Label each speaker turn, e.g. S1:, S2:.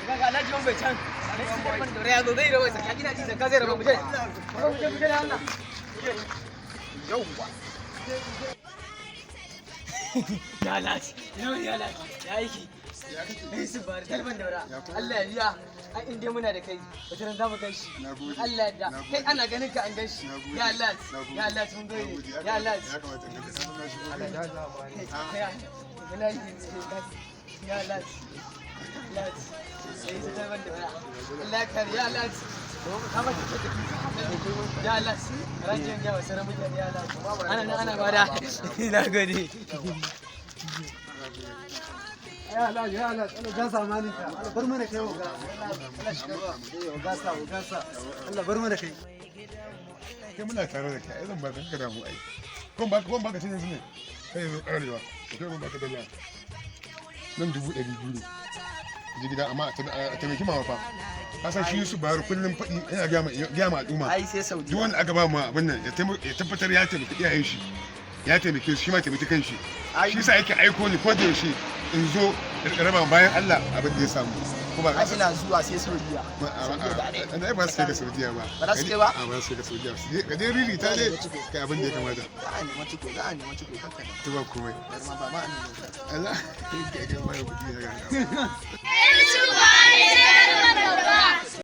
S1: Ga Alhaji Wambai can. Alhaji Garban Daura ya zo zai raba zakka, ina ji zakka zai raba, mu je. Mu je, mu je da Allah.
S2: Yauwa.
S1: Ya Alhaji, ya Alhaji, ya aiki. Su bari Garban Daura. Allah ya biya. Ai in dai muna da kai, wata ran za mu kai shi. Allah ya yarda. Kai ana ganin ka an gan shi. Ya Alhaji, ya Alhaji, mun gode. Ya Alhaji.
S3: Ya kamata in ga ka na shigo.
S1: Ya Alhaji. Alhaji. Sai su Garban Daura. Allah ya kare ya Alhaji. Ka mata ce tafi. Ya Alhaji. Rajin ya wasu mutane ya Alhaji. Ana nan ana bada. Na gode.
S4: Ya Alhaji, ya Alhaji, Allah ja zamanin ka. Allah bar mana kai oga. Allah shiga ba. Oga sa, oga sa. Allah bar mana kai.
S3: Kai muna tare da kai, ai zan baka ka damu ai. Kon baka cin yanzu ne. Kai yanzu karewa. Kai ban baka dala. Nan 200,000 ne. Ji gida amma a taimaki mama fa. Ka san shi Yusuf Bayar kullum faɗi yana gaya ma al'umma.
S2: Ai sai Saudiya.
S3: Duk wanda aka ba ma abin nan ya tabbatar ya taimaki iyayen shi. Ya taimake su, shi ma taimaki kanshi. Shi sa yake aiko ni ko da yaushe in zo in raba bayan Allah abin da ya samu. Ko ba
S2: Ai ina zuwa sai Saudiya.
S3: Ai ba su kai ga Saudiya ba.
S2: Ba za su kai ba?
S3: A ba su kai ga Saudiya. Ka dai riri ta dai kai abin da ya kamata.
S2: Za a nema ciko, za a nema ciko kanka.
S3: To ba komai.
S2: Ma ba ma a nema.
S3: Allah kai kai ba kuɗi ya ga.
S5: Yusuf Buhari.